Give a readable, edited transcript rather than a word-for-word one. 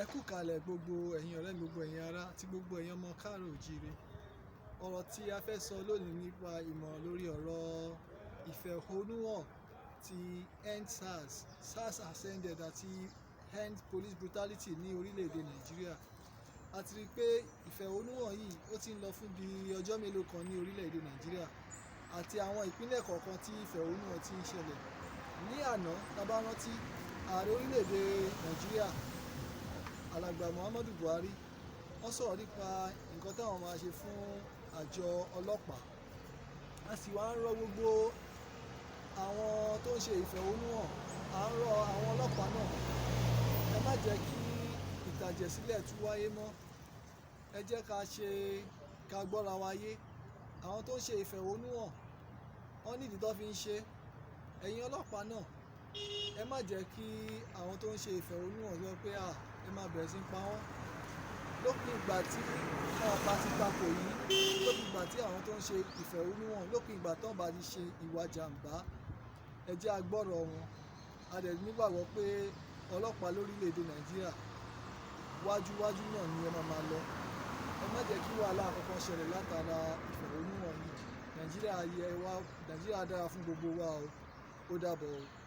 Ẹ kú kalẹ̀ gbogbo ẹ̀yin ọ̀rẹ́ mi, gbogbo ẹ̀yin ará àti gbogbo ẹ̀yin ọmọ káàró òjíire. Ọ̀rọ̀ tí a fẹ́ sọ lónìí nípa ìmọ̀ràn lórí ọ̀rọ̀ ìfẹ̀hónúhàn ti End SARS, SARS has ended àti End Police Brutality ní orílẹ̀-èdè Nàìjíríà. A ti rí pé ìfẹ̀hónúhàn yìí ó ti ń lọ fún bí ọjọ́ mélòó kan ní orílẹ̀-èdè Nàìjíríà àti àwọn ìpínlẹ̀ kọ̀ọ̀kan tí ìfẹ̀hónúhàn ti ń ṣẹlẹ̀. Ní àná, tá bá rántí, ààrẹ orílẹ̀-èdè Nàìjíríà, Alàgbà Muhammadu Buhari, wọ́n sọ̀rọ̀ nípa nǹkan táwọn máa ṣe fún àjọ ọlọ́pàá. A sì wá ń rọ gbogbo àwọn tó ń ṣe ìfẹ̀hónúhàn, à ń rọ àwọn ọlọ́pàá náà, ẹ má jẹ́ kí ìtàjẹ̀sílẹ̀ tún wáyé mọ́. Ẹ jẹ́ ká ṣe ká gbọ́ra wa yé. Àwọn tó ń ṣe ìfẹ̀hónúhàn, wọ́n ní ìdí tó fi ń ṣe. Ẹ̀yin ọlọ́pàá náà, ẹ má jẹ́ kí àwọn tó ń ṣe ìfẹ̀hónúhàn sọ pé à, ẹ má bẹ̀rẹ̀ sí ń pa wọ́n. Lópin ìgbà tí wọ́n bá ti tako yìí, lópin ìgbà tí àwọn tó ń ṣe ìfẹ̀hónúhàn, lópin ìgbà tí wọ́n bá ti ṣe ìwà jàǹbá, ẹ jẹ́ a gbọ́rọ̀ wọn. A dẹ̀ nígbàgbọ́ pé ọlọ́pàá lórílẹ̀-èdè Nàìjíríà wájúwájú náà ni ẹ máa máa lọ. Ẹ má jẹ́ kí wàhálà kankan ṣẹlẹ̀ látara ìfẹ̀hónúhàn yìí. Nàìjíríà yẹ wá, Nàìjíríà dára fún gbogbo wa o. Ó dàbọ̀ o.